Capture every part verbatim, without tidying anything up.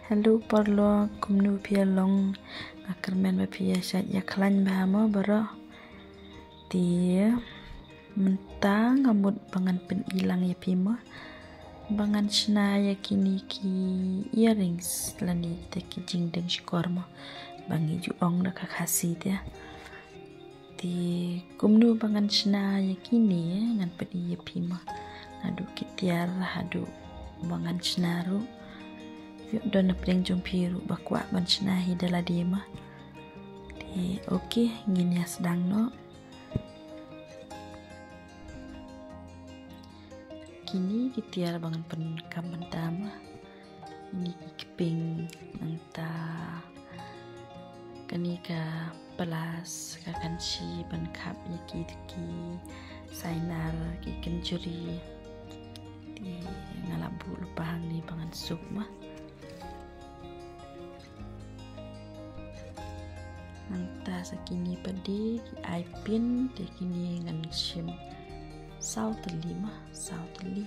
Hello paralok, kumno phi ïa long? Nga kyrmen ba phi ïa shait ïa khlaiñ bha mo baroh. Te mynta nga mut ba ngan pyni lang ïa phi mo ba ngan shna ïa kine ki earrings lane te ki jingdeng shkor mo, ba ngi ju ong da ka Khasi te. Te kumno ba ngan shna ïa kine, ngan pyni ïa phi mo. Naduh ki tiar haduh ba ngan shna ruh. Ïoh don na pdeng jong phi ruh ba kwah ban shna hi da lade mo. Te okay, ngin ïa sdang noh. Kine ki tiar ba ngan pyndonkam mynta mo. Kine ki kping, nangta kane ka plas, ka kanchi ban khap ïa ki, ki sainar, ki kynjri. Te nga la buh lypa hangne ba ngan suk mo. Nangta sa kine pat de ki ai pin, te kine ngan shim saw tylli mo, saw tylli.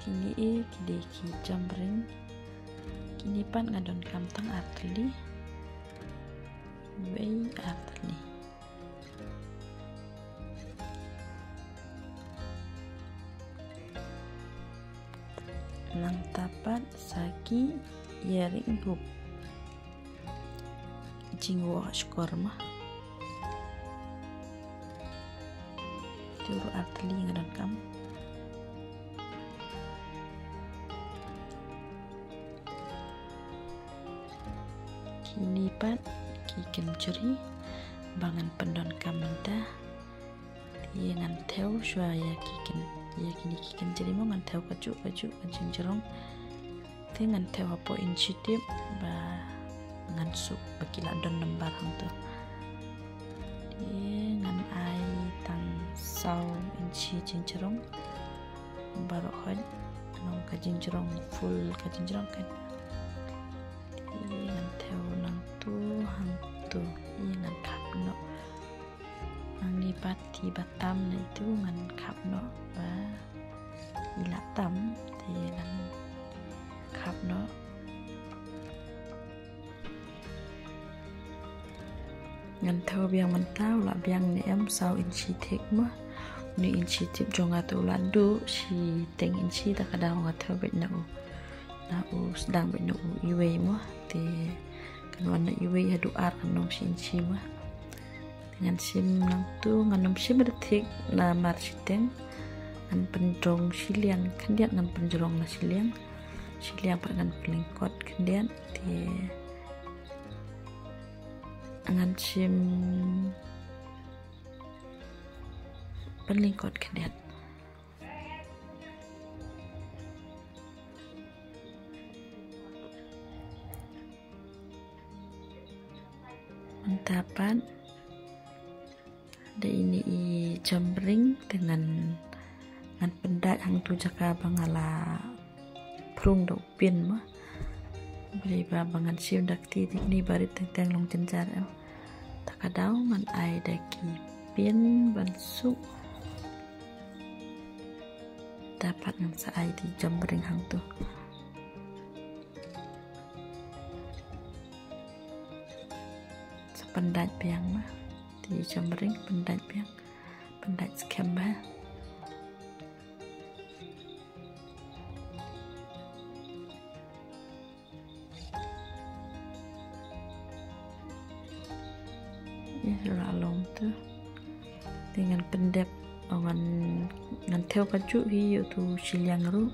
Kine ki dei ki jamring. Kine pat nga donkam tang ar tylli. Wei ar tylli. Nangta pat sa ki earring hoop. Jingwoh shkor mo. Te ruh ar tylli nga donkam. Kine pat ki kynjri ba ngan pyndonkam mynta. Te ngan thew shuwa ïa ki kyn, ïa kine ki kynjri mo, ngan thew kajuh kajuh ka jingjrong. Te ngan thew hapoh inchi tip ba ngan suk ba ki la don nambar hangto. Te ngan ai tang saw inchi jingjrong. Baroh hoi nong ka jingjrong, full ka jingjrong kan. Te ngan thew nangto hangto, te ngan khap noh. Nangne pat te ba tam na itu ngan khap noh ba i la tam, te ngan khap noh. Ngan thew biang mynta u la biang ne em, saw inchi thik mo. Une inchi tip jong nga te u la duh shiteng inchi, ta ka daw nga thew beit na u, na u sdang beit na u iwei mo. Te kan wan na iwei haduh ar kan long shi inchi mo. Te ngan shim nangto, ngan ym shim da thik namar shiteng. Ngan pynjrong shiliang khyndiat, ngan pynjrong na shiliang. Shiliang pat ngan pynlyngkot khyndiat. Te ngan shim pynlyngkot khyndiat. Mynta pat da ine i jamring te ngan, ngan pyndait hangto jaka ba nga la phrung da u pin mo. Balei ba, ba ngan shim da kti te kine barit teng teng long jynjar em. Ta ka daw ngan ai da ki pin ban suk. Ta pat ngan sa ai da i jamring hangto. Sa pyndait biang mo. Te i jamring pyndait biang. Pyndait skhem bha. Ïa, la long te. Te ngan pyndep, o ngan, ngan thew kajuh hi ïa uto u shiliang ruh.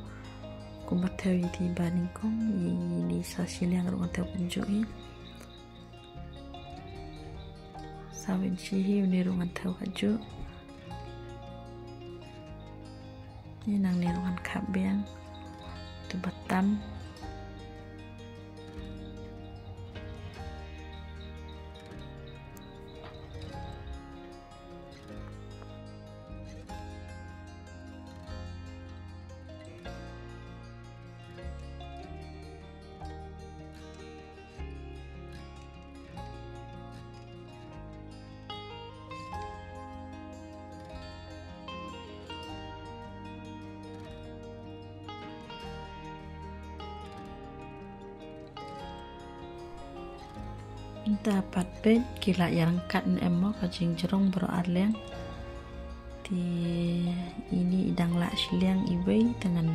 Kumba thew ïa ite i ba nyngkong, ïa ine i sa shiliang ruh ngan thew kajuh hi. Saw inchi hi, une ruh ngan thew kajuh. Ïa nangne ruh ngan khap biang. Te ba tam. Mynta pat peit ki la ïa ryngkat ne em mo ka jingjrong baroh arliang. Te ine i dang lah shiliang iwei te ngan,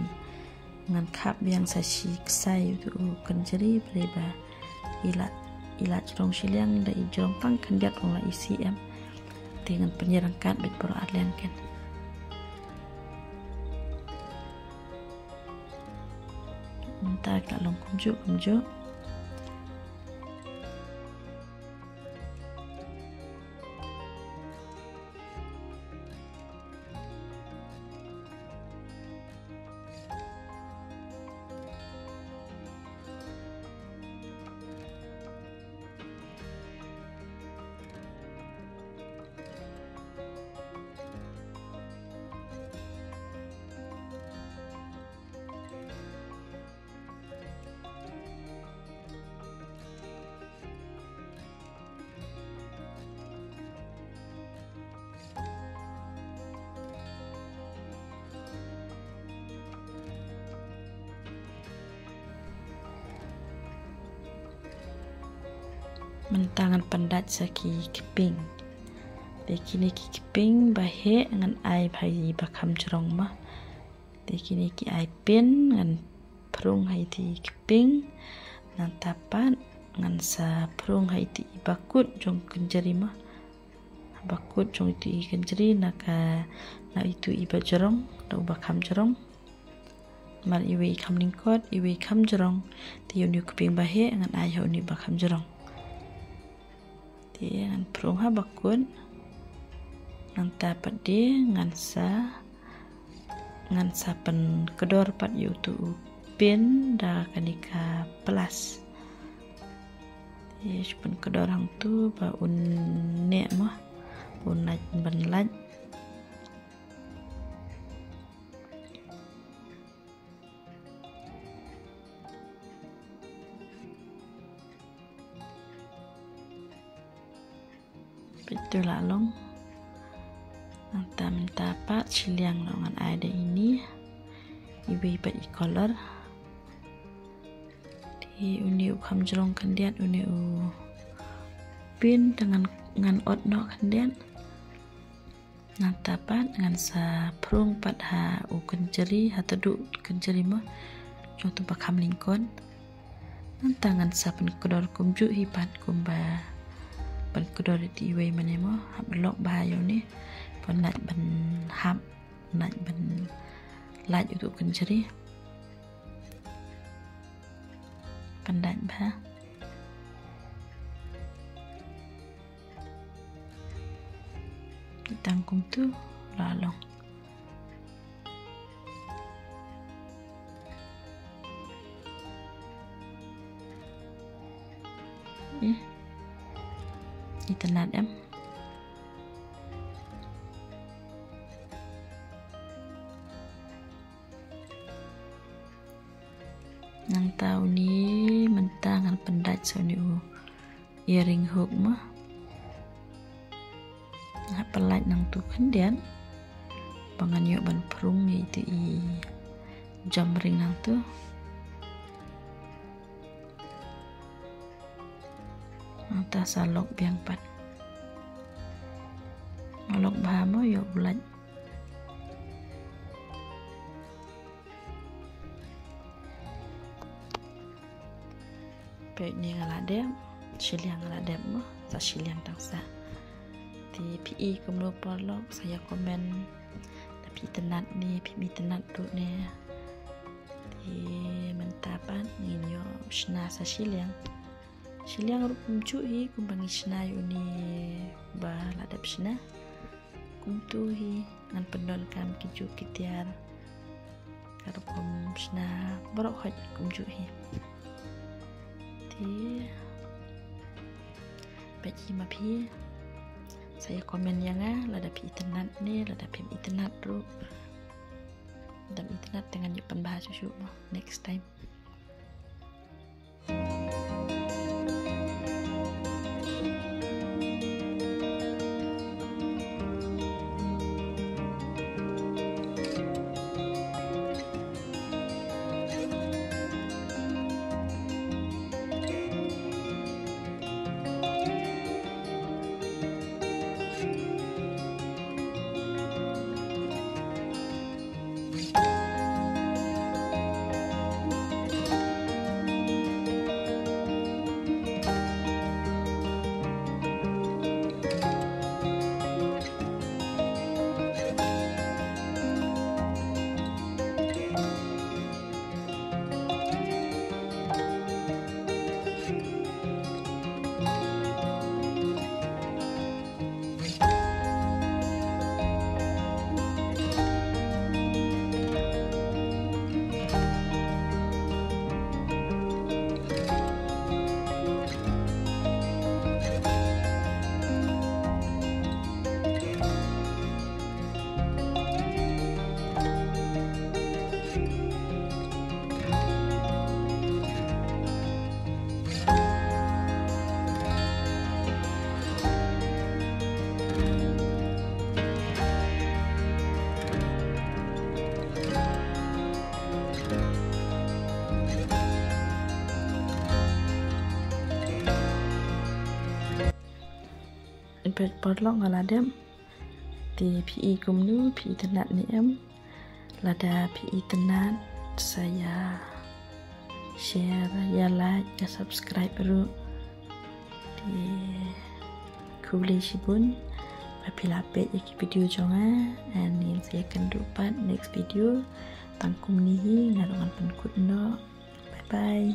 ngan khap biang sa shi ksai utu u kynjri, balei ba i la, i la jrong shiliang da i jrong tang khyndiat ong la isih em. Te ngan pynïaryngkat beit baroh arliang ken. Mynta ka long kumjuh kumjuh. Mynta ngan pyndait sa ki kping. Te kine ki kping baheh ngan ai bha ïa i ba kham jrong mo. Te kine ki ai pin ngan phrung ha iti i kping. Nangta pat ngan sa phrung ha iti i bakut jong kynjri mo. Bakut jong iti i kynjri na ka, na itu i ba jrong, na u ba kham jrong. Namar iwei i kham lyngkot, iwei i kham jrong. Te ïa une u kping baheh ngan ai ha une u ba kham jrong. Te ngan phrung ha bakut. Nangta pat de ngan sa, ngan sa pynkdor pat ïa utu u pin da kane ka plus. Te shu pynkdor hangtu ba un neh mo, un lait ban lait. Peit tu la long. Nangta mynta pat shiliang la ngan ai da ine. Iwei pat i color. Te une u kham jrong khyndiat, une u pin te ngan, ngan ot noh khyndiat. Nangta pat ngan sa phrung pat ha u kynjri, ha tadu kynjri mo, jong utu ba kham lyngkot. Nangta ngan sa pynkdor kumjuh hi pat kumba pynkdor iti iwei mane mo, hap lok bha ïa une, ban lait ban hap, lait ban lait utu u kynjri. Pyndait bha. Tang kumtu la long. Eh. Itynnad em. Nangta une mynta ngan pyndait sa une u earring hook mo. Nga pyllait nangtu khyndiat ba ngan ïoh ban phrung ïa itu i jam ring nangtu. Nangta sa lok biang pat. Nga lok bha mo ïoh u lait. Peit ne nga la dep, shiliang nga la dep mo, sa shiliang tang sa. Te phi i kumno paralok, sa ïa comment. Da phi itynnad ne, phi mi itynnad ruh ne. Te mynta pat ngin ïoh shna sa shiliang. Shiliang ruh kumjuh hi kumba ngi shna ïa une ba la dep shna. Kumtu hi ngan pyndonkam ki juh ki tiar. Ka rukom shna baroh khoit kumjuh hi. Te peit hi ma phi. Sa ïa comment ïa nga lada phi itynnad ne lada phim itynnad ruh. Lada phim itynnad te ngan ïoh pynbha shuh shuh mo next time. Peit paralok nga la dep. Te phi i kumno, phi i tynnat ne em? Lada phi i tynnat sa ïa share, ïa like, ïa subscribe ruh. Te khublei shibun ba phi la peit ïa ki video jong nga. Ngin sa ïakynduh pat next video. Tang kumne hi, nga ruh ngan pynkut noh. Bye bye.